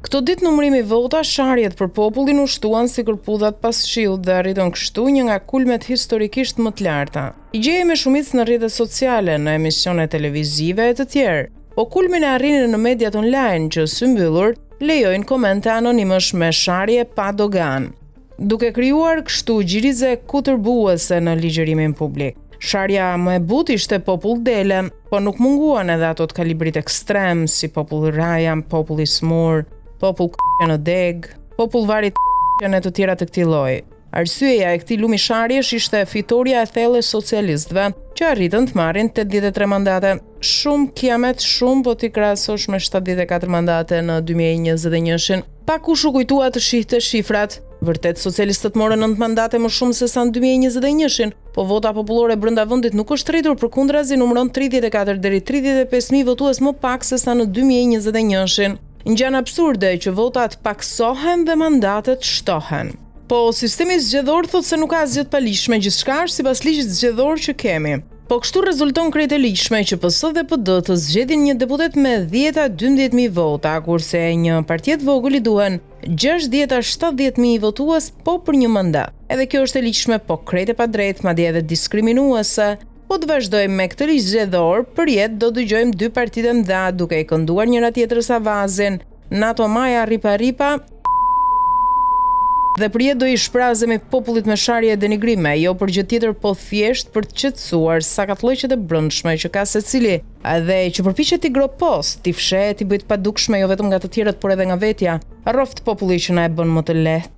Këto ditë numërimi votash, sharjet për popullin u shtuan si kërpudhat pas shiut dhe arritën kështu një nga kulmet historikisht më të larta. I gjeje me shumicë në rrjetet sociale, në emisione televizive e të tjerë, po kulmin e arrinin në mediat online që symbyllur lejojnë komente anonimësh me sharje pa doganë. Duke krijuar kështu gjirize kutërbuese në ligjërimin publik. Sharja më e butë ishte popull dele, po nuk munguan edhe ato të kalibrit ekstrem, si popull rraja, popull i sëmurë, popull k në degë, popull vari e të tjera të këtij lloji. Arsyeja e këtij lumi sharjesh ishte fitorja e thellë e socialistëve, që arritën të marrin 83 mandate. Shumë kiamet shumë po t'i krahasosh me 74 mandate në 2021-shin. Pakkush u kujtua të shihte shifrat. Vërtet socialistët morën 9 mandate më shumë se sa në 2021-shin, po vota popullore brenda vendit nuk është rritur, përkundrazi numëron 34 deri 35 mijë votues më pak se sa në 2021-shin. Ngjan absurde që votat pakësohen dhe mandatet shtohen. Po sistemi zgjedhor thotë se nuk ka asgjë të paligjshme, gjithçka është sipas ligjit zgjedhor që kemi. Po kështu rezulton krejt e ligjshme që PS dhe PD të zgjedhin një deputet me 10 a 12 mijë vota, kurse një partie të vogël i duhen 60 a 70 mijë votues po për një mandat. Edhe kjo është e ligjshme, po krejt e padrejtë, madje edhe diskriminuese. Po të vazhdojmë me këtë ligj zgjedhor, përjetë do dëgjojmë dy partitë e mëdha duke i kënduar njëra tjetrës avazin. Nato Maja rripa rripa dhe përjetë do i shprazemi popullit me sharje e denigrime, jo për gjë tjetër po thjesht për të qetësuar sakatllëqet e brendshme që ka secili dhe që përpiqet t'i groposë, t'i fshehë, t'i bëjë të padukshme jo vetëm nga të tjerët por edhe nga vetja. Rroftë populli që na e bën më të lehtë.